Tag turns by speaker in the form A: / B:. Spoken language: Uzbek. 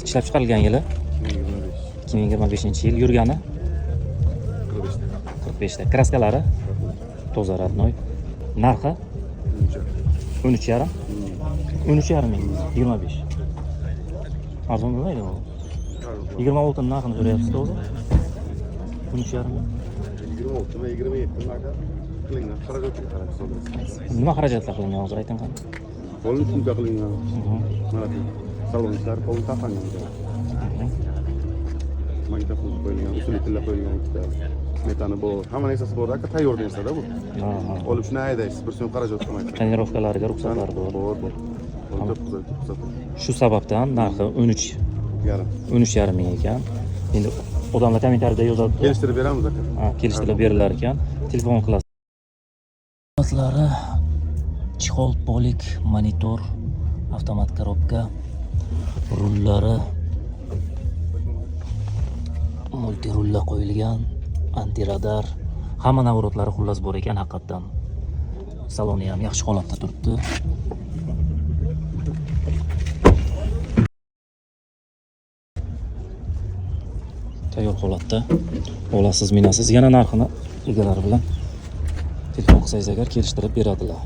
A: Ishlab chiqarilgan yili 2025-yil, yurgani 45 ta. Kraskalari toza, родной. Narxi 13,5. 13,5 ming, 25. Arzon bo'lmaydi bu. 26 narxini so'rayapsiz o'zi. 13,5 ming.
B: 26 va 27 aka qilingan, xarajatga qarab hisoblaysiz.
A: Nima xarajatlar qilingan, hozir ayting qani.
B: Polni sumka qilingan. Mana bu salon ishlari polni taxlangan. Magnitofon qo'yilgan, усилитель lar qo'yilgan ikkita. Metani bor, hamma narsasi bor aka, tayyor narsada bu. Olib shuni haydaysiz, bir so'm xarajat qilmaysiz.
A: Тонировка lariga ruxsatlar bor.
B: Bor, bor. 19 ruxsat.
A: Shu sababdan narxi 13
B: Yarim.
A: 13,5 ming ekan. Endi odamlar kommentariyada yozadi.
B: Kelishtirib beramiz aka.
A: Ha, kelishtirib berilar ekan. Telefon qilasiz. Holatlari: чехол, полик, monitor, avtomat коробка, rullari мультируль lar qo'yilgan, антирадар, hamma наворот lari xullas bor ekan haqiqatdan. Saloni ham yaxshi holatda turibdi. Tayyor holatda olasiz, minasiz. Yana narxini egalari bilan telefon qilsangiz agar, kelishtirib beradilar.